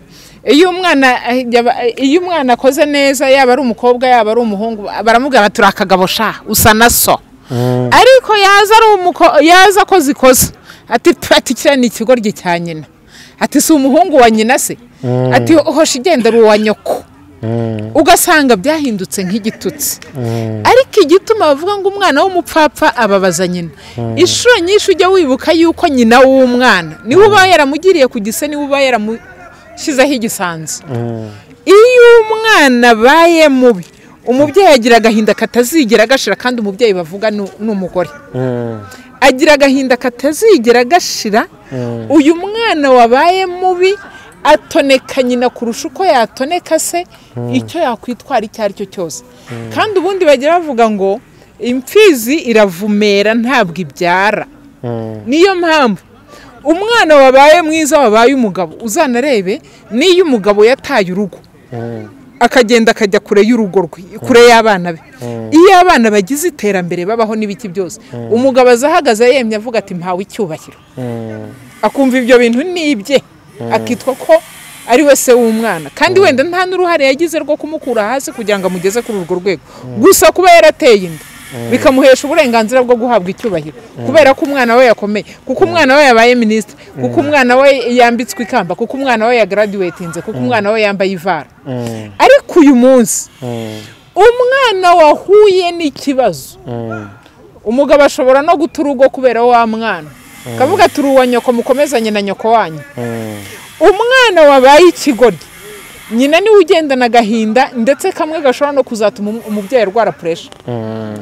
Iyo umwana akoze neza, yaba ari umukobwa yaba ari umuhungu, baramubwira bati urakagabo sha usa na so. Ariko yaza ari yaza akoze ikosa ati kiriya ni ikigoryi cya nyina, ati si umuhungu wa nyina se, ati hosha igenda ari uwa nyoko. Ugasanga byahindutse nk'igitutsi. Ariko igituma bavuga ngo umwana w'umupfapfa ababaza nyina, inshuro nyinshi ujya wibuka yuko nyina w'umwana niwe uba yaramugiriye ku gise, niwe uba yaramushyizeho igisanzu. Iyo umwana abaye mubi, umubyeyi agira agahinda katazigera gashira, kandi umubyeyi bavuga ni umugore. Agira agahinda katazigera gashira. Uyu mwana wabaye mubi atoneka nyina kurusha uko yatoneka se, icyo yakwitwara icyo ari cyo cyose. Kandi ubundi bagira bavuga ngo imfizi iravumera ntabwo ibyara. Niyo mpamvu umwana wabaye mwiza wabaye umugabo, uzanarebe niyo umugabo yataye urugo akagenda akajya kure y'urugo rwe, kure y'abana be, iyo abana bagize iterambere babaho n'ibiki byose, umugabo azahagaze yemye avuga ati mpawe icyubahiro, akumva ibyo bintu nibye, akitwa ko ari we se w'umwana, kandi wenda nta n'uruhare yagize rwo kumukura hasi kugira ngo amugeze kuri urwo rwego. Gusa kuba yarateye inda bikamuhesha uburenganzira bwo guhabwa icyubahiro kubera ko umwana we yakomeye, kuko umwana we yabaye minisitiri, kuko umwana we yambitswe ikamba, kuko umwana we yagraduatinze, kuko umwana we yambaye ivara. Ariko uyu munsi umwana wahuye n'ikibazo, umugabo ashobora no guta urugo kubera wa mwana, kavuga ati uruwa nyoko mukomezanye na nyoko wanyu. Umwana wabaye ikigoryi Nyina niwe ugendana agahinda, ndetse kamwe gashobora no kuzatuma umubyeyi arwara pressure,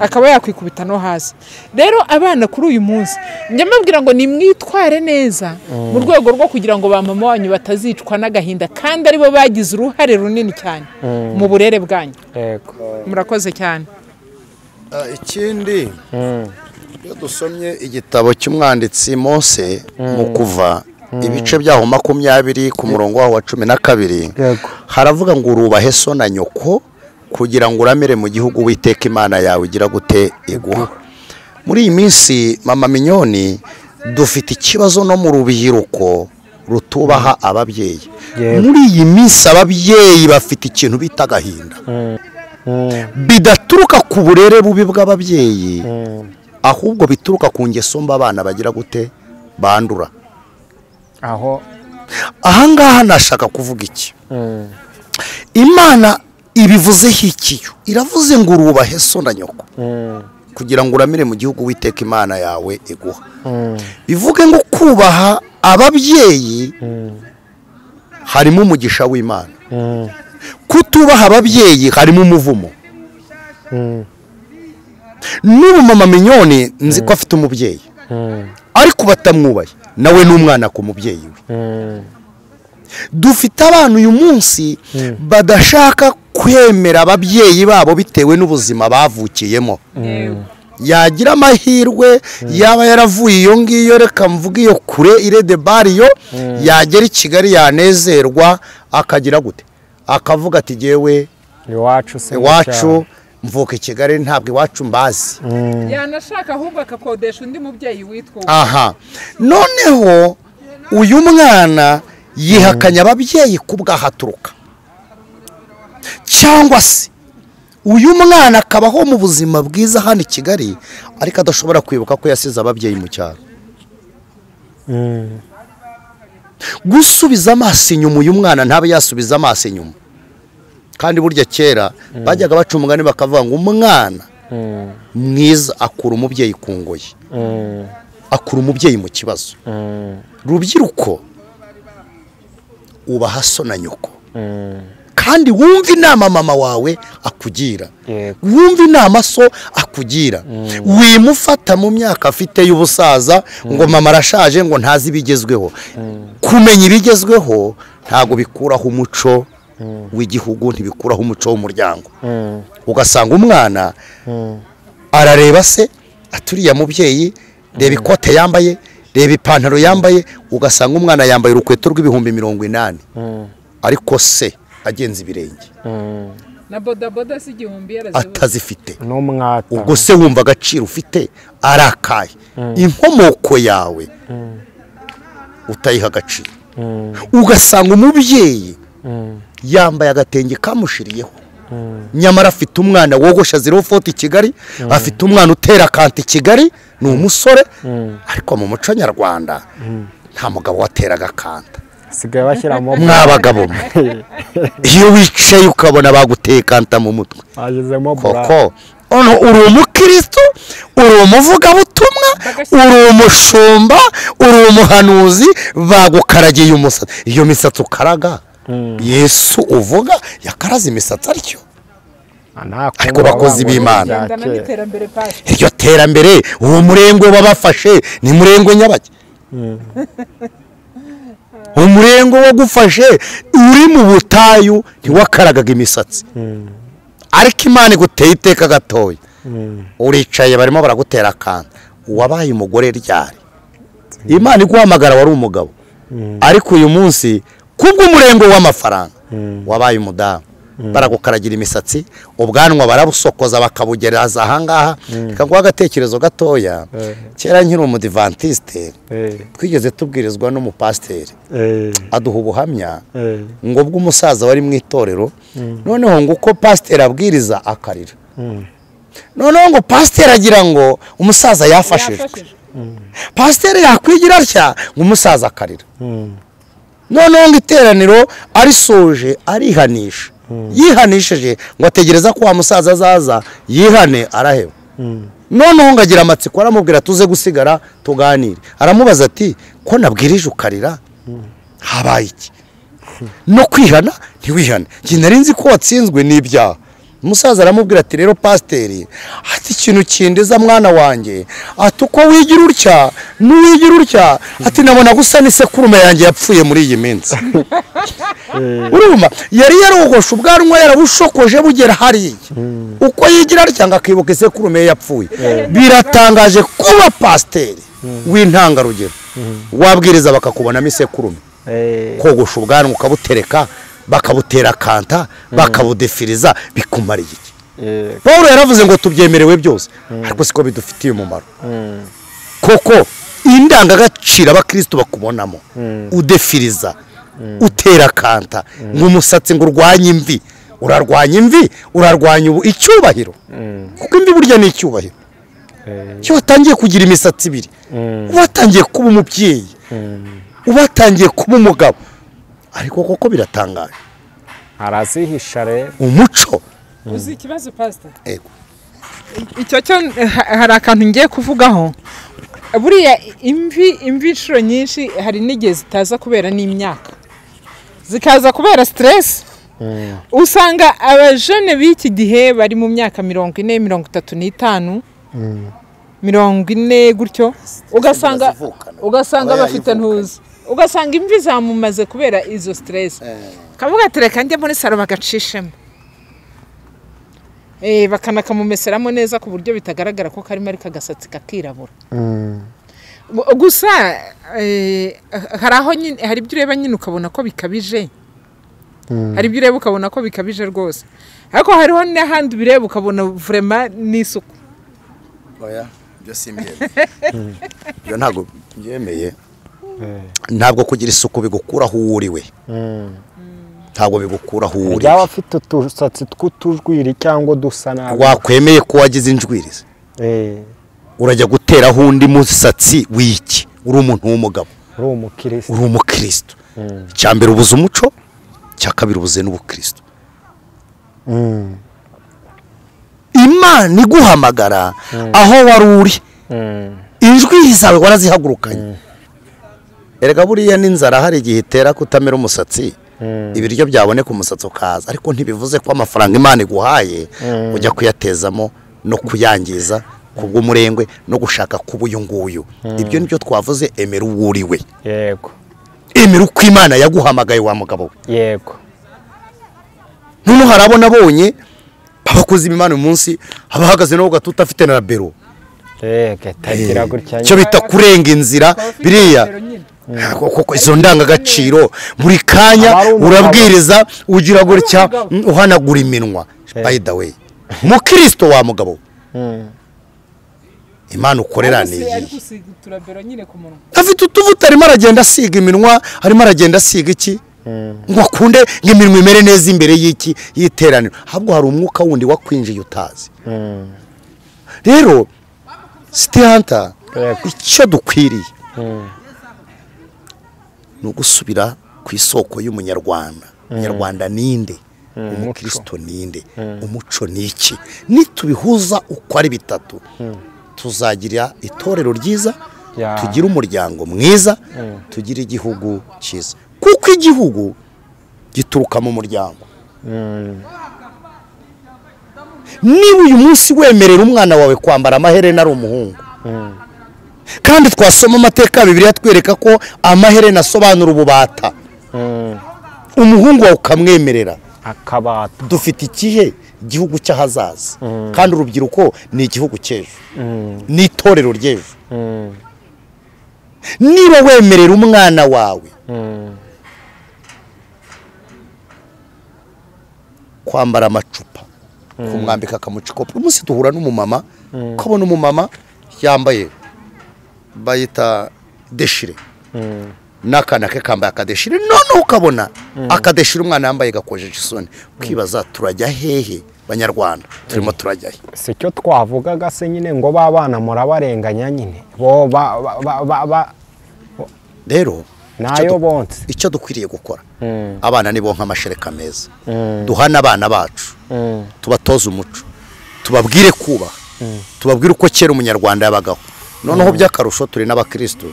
akaba yakwikubita no hasi. Rero abana kuri uyu munsi njya mbabwira ngo nimwitware neza mu rwego rwo kugira ngo ba mama wanyu batazicwa n'agahinda, kandi aribo bagize uruhare runini cyane mu burere bwanyu. Murakoze cyane. Ikindi iyo dusomye igitabo cy'umwanditsi Mose mu Kuva ibice byaho 20 ku murongo waho wa 12, haravuga ngo urubahe so na nyoko kugira ngo uramere mu gihugu Uwiteka Imana yawe igira gute iguha. Muri iyi minsi mama Mignone dufite ikibazo no mu rubyiruko rutubaha ababyeyi. Muri iyi minsi ababyeyi bafite ikintu bita agahinda bidaturuka ku burere bubi bw'ababyeyi, ahubwo bituruka ku ngeso mbi abana bagira gute bandura. Aho ahangaha nashaka kuvuga iki? Imana ibivuzeho ikiyo, iravuze ngo urubahe so na nyoko kugira ngo uramire mu gihugu Uwiteka Imana yawe iguha. Bivuge ngo kubaha ababyeyi harimo umugisha w'Imana, kutubaha ababyeyi harimo umuvumo. N'ubu mama Mignone nzi ko afite umubyeyi, ariko batamwubaye nawe n'umwana ku mubyeyi we. Dufite abantu uyu munsi badashaka kwemera ababyeyi babo bitewe n'ubuzima bavukiyemo. Yagira amahirwe yaba yaravuye iyo ngiyo, reka mvuge iyo kure irede bariyo, yagera i Kigali yanezerwa akagira gute, akavuga ati jyewe iwacu mvuka i Kigali ntabwo iwacu mbazi. Yanashaka ahubwo akakodesha undi mubyeyi witwa. Aha noneho uyu mwana yihakanya ababyeyi kubwahaturuka, cyangwa se uyu mwana akabaho mu buzima bwiza hano i Kigali ariko adashobora kwibuka ko yasize ababyeyi mu cyaro. Gusubiza amaso inyuma uyu mwana ntabe yasubiza amaso inyuma. Kandi burya kera bajyaga baca umugani bakavuga ngo umwana mwiza akura umubyeyi ku ngoyi, akura umubyeyi mu kibazo. Rubyiruko ubaha so na nyoko, kandi wumva inama mama wawe akugira, wumva inama so akugira. Wimufata mu myaka afite y'ubusaza ngo mama arashaje ngo ntazi ibigezweho. Kumenya ibigezweho ntago bikuraho umuco w'igihugu, ntibikuraho umuco w'umuryango. Ugasanga umwana arareba se aturiya mubyeyi, reba ikote yambaye, reba ipantaro yambaye, ugasanga umwana yambaye urukweto rw'ibihumbi 80, ariko se agenza ibirenge na bodaboda si 1000 yarazibuze atazifite. Ubwo se wumva agaciro ufite arakaye, inkomoko yawe utayiha agaciro. Ugasanga umubyeyi yambaye agatenge kamushiriyeho, nyamara afite umwana wogosha 04 i Kigali, afite umwana utera kanta i Kigali, ni umusore, ariko mu muco nyarwanda nta mugabo wateraga kanta. Sigaye bashyiramo mwabagabo iyo wicaye ukabona baguteye kanta mu mutwe koko uri umukristo, uri umuvugabutumwa, uri umushumba, uri umuhanuzi, bagukaragiye umusatsi. Iyo misatsi ukaraga Yesu uvuga yakaraze imisatsi atyo. Ariko bakozi b'Imana iryo terambere uwo murengwe babafashe ni murengwe nyabaki. Umurengo wagufashe uri mu butayu ntiwakaragaga imisatsi, ariko Imana iguteye iteka gatoya, uricaye barimo baragutera akanda. Wabaye umugore ryari? Imana iguhamagara wari umugabo, ariko uyu munsi kubw'umurengo w'amafaranga wabaye umudamu. Baragukaragira imisatsi, ubwanwa barabusokoza bakabugereza ahangaha. Reka nguhe agatekerezo gatoya. Kera nkiri umudivantiste twigeze tubwirizwa n'umupasiteri aduha ubuhamya ngo bw'umusaza wari mu itorero. Noneho ngo uko pasiteri abwiriza akarira, noneho ngo pasiteri agira ngo umusaza yafashijwe, pasiteri yakwigira atya ngo umusaza akarira. Noneho ngo iteraniro arisoje arihanisha, yihanishije ngo ategereza ko wa musaza azaza yihane, araheba. Noneho ngo agira amatsiko aramubwira tuze gusigara tuganire. Aramubaza ati ko nabwirije ukarira habaye iki? No kwihana Ntiwihane. Njye nari nzi ko watsinzwe n'ibyaha. Umusaza aramubwira ati rero pasiteri, ati ikintu kindiza mwana wanjye, ati uko wigira utya n'uwigira utya, ati nabona gusa n'isekurume yanjye yapfuye muri iyi minsi. Urumva yari yarogoshe ubwanwa yarabushokoje bugera hariya, uko yigira atya ngo akibuka isekurume ye yapfuye. Biratangaje kuba pasiteri w'intangarugero wabwiriza bakakubonamo isekurume, kogosha ubwanwa ukabutereka, bakabutera kanta, bakabudefiriza, bikumariye iki? Paul yaravuze ngo tubyemerewe byose, ariko siko bidufitiye umumaro. Koko indangagaciro abakristo bakubonamo, udefiriza, utera kanta, ngo umusatsi ngo urwanye imvi, urarwanya imvi, urarwanya ubu icyubahiro. Kuko imvi burya ni icyubahiro. Iyo watangiye kugira imisatsi ibiri, uba watangiye kuba umubyeyi, uba watangiye kuba umugabo. Ariko koko biratangaje. Arazihisha rero. Umuco. Uzi ikibazo, pastor? Ego. Icyo cyo hari akantu ngiye kuvugaho. Buriya imvi inshuro nyinshi hari n'igihe zitaza kubera n'imyaka, zikaza kubera stress. Usanga abajene b'iki gihe bari mu myaka 40, 35, 40 gutyo, ugasanga Barazivukana. ugasanga Aba bafite yayivukanye. ntuzi, ugasanga imvi zamumaze kubera izo stress, kavuga ati reka njye muri salon bagacishemo, bakanakamumeseramo neza ku buryo bitagaragara ko karimo, ariko agasatsi kakirabura. Gusa hari aho nyine hari ibyo ureba nyine ukabona ko bikabije, hari ibyo ureba ukabona ko bikabije rwose, ariko hariho n'ahandi ubireba ukabona vraiment n'isuku. Oya, ibyo simbyemeye, ibyo ntabwo byemeye. Ntabwo kugira isuku bigukuraho uwo uriwe, ntabwo bigukuraho uwo Yaba uriwe. afite utusatsi tw'utujwiri cyangwa dusa nabi. Wakwemeye ko wagize injwiri, urajya guteraho undi musatsi w'iki? Uri umuntu w'umugabo, Uri umukirisitu. uri umukristo. Icya mbere ubuze umuco, icya kabiri ubuze n'ubukristo. Imana iguhamagara aho wari uri, injwiri zawe warazihagurukanye. Erega buriya n'inzara hari igihe itera kutamera umusatsi, ibiryo byaboneka umusatsi ukaza, ariko ntibivuze ko amafaranga Imana iguhaye ujya kuyatezamo no kuyangiza kubw'umurengwe no gushaka kuba uyu nguyu. Ibyo nibyo twavuze: emera uwo uriwe, emera uko Imana yaguhamagaye, wa mugabo we. Noneho hari abo nabonye abakozi b'Imana uyu munsi abahagaze no gatuta afite na bero. Yego, tagira gutya. Icyo bita kurenga inzira biriya koko, izo ndangagaciro buri kanya Aba ari umugabo. urabwiriza ugira gutya, Umugabo. uhanagura iminwa. By the way, mukristo wa mugabo we, Imana ukorera ni Ari iyihe? gusiga uturabero nyine ku munwa. Afite utuvuta, arimo aragenda asiga iminwa, arimo aragenda asiga iki ngo akunde ngo iminwa imere neza imbere y'iki, y'iteraniro. Ahubwo hari umwuka wundi wakwinjiye utazi. Rero City Hunter, icyo dukwiriye ni ugusubira ku isoko y'umunyarwanda. Umunyarwanda ninde? Umukristo ninde? Umuco ni iki? Nitubihuza uko ari bitatu, tuzagira itorero ryiza, tugire umuryango mwiza, tugire igihugu cyiza, kuko igihugu gituruka mu muryango. Niba uyu munsi wemerera umwana wawe kwambara amaherena ari umuhungu, kandi twasoma amateka ya Bibiliya atwereka ko amaherena asobanura ububata, umuhungu wawe ukamwemerera, Akabata. dufite ikihe gihugu cy'ahazaza? Kandi urubyiruko ni igihugu cy'ejo, ni itorero ry'ejo. Niba wemerera umwana wawe kwambara amacupa, kumwambika akamucikopo, umunsi duhura n'umumama, ukabona umumama yambaye bayita déchiré, n'akana ke kambaye akadéchiré, noneho ukabona akadéchiré umwana yambaye gakojeje isoni, ukibaza turajya hehe? Banyarwanda, turimo turajya he? Si cyo twavugaga se nyine ngo ba bana murabarenganya nyine bo ba ba ba ba ba Rero nayo bonse. icyo dukwiriye gukora, abana ni bo nk'amashereka meza. Duhane abana bacu, tubatoze umuco, tubabwire kubaha, tubabwire uko kera umunyarwanda yabagaho. Noneho by'akarusho turi n'abakristo,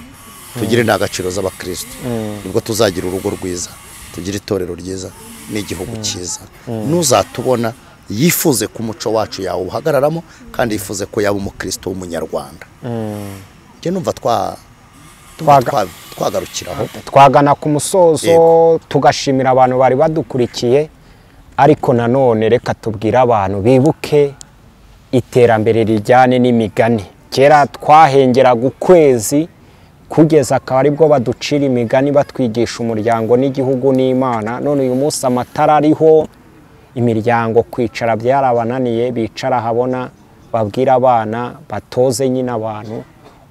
tugire indangagaciro z'abakristo, nibwo tuzagira urugo rwiza, tugire itorero ryiza. n'igihugu cyiza. Nuzatubona yifuze ku muco wacu yawuhagararamo, kandi yifuze ko yaba umukristo w'umunyarwanda. Njye numva twagarukiraho, twagana ku musozo, tugashimira abantu bari badukurikiye. Ariko nanone reka tubwire abantu bibuke iterambere rijyane n'imigani. Kera twahengeraga ukwezi kugeza akaba aribwo baducira imigani, batwigisha umuryango n'igihugu n'Imana. None uyu munsi amatara ariho, imiryango kwicara byarabananiye, bicara habona, babwira abana, batoze nyine abantu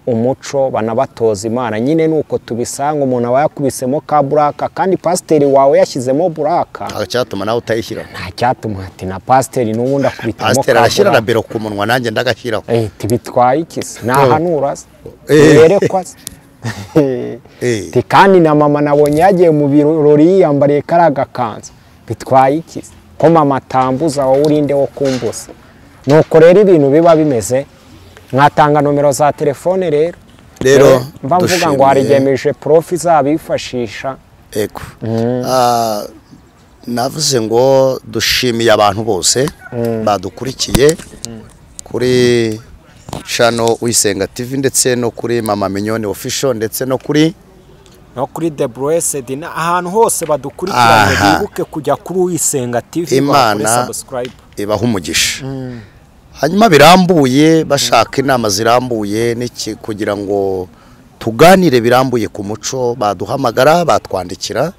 umuco, banabatoza Imana. Nyine nuko tubisanga umuntu aba yakubisemo ka buraka, kandi pasiteri wawe yashyizemo buraka, nta cyatuma nawe utayishyira, nta cyatuma ati na pasiteri n'ubundi akubitamo ka pasiteri arashyira na bero ku munwa, nanjye ndagashyiraho. Tibitwaye iki se? Nahanura se? Yerekwa se? Kandi na mama nabonye yagiye mu birori yiyambariye kariya gakanzu, bitwaye iki se? Ko mama atambuza wowe urinde wo kumbuza. Nuko rero ibintu biba bimeze. Mwatanga nomero za telefone rero. Rero mba mvuga ngo harigemeje profi zabifashisha. Ego. Navuze ngo dushimiye abantu bose badukurikiye kuri channel Uyisenga TV, ndetse no kuri Mama Mignone Official, ndetse no kuri The Blessed, ahantu hose badukurikiranye bibuke kujya kuri Uyisenga TV, bakore subscribe, ibaha umugisha. Hanyuma birambuye, bashaka inama zirambuye n'iki kugira ngo tuganire birambuye ku muco, baduhamagara, batwandikira.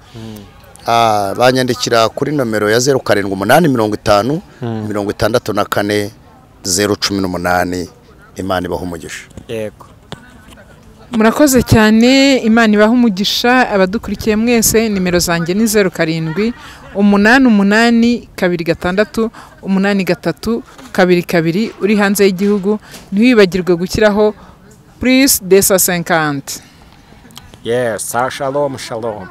Banyandikira kuri nomero ya 0785 64 018. Imana ibaha umugisha. Yego. Murakoze cyane, Imana ibaha umugisha abadukurikiye mwese. Nimero zanjye ni 07 88 26 83 22. Uri hanze y'igihugu ntiwibagirwe gushyiraho plus 250. Yes, shalom shalom.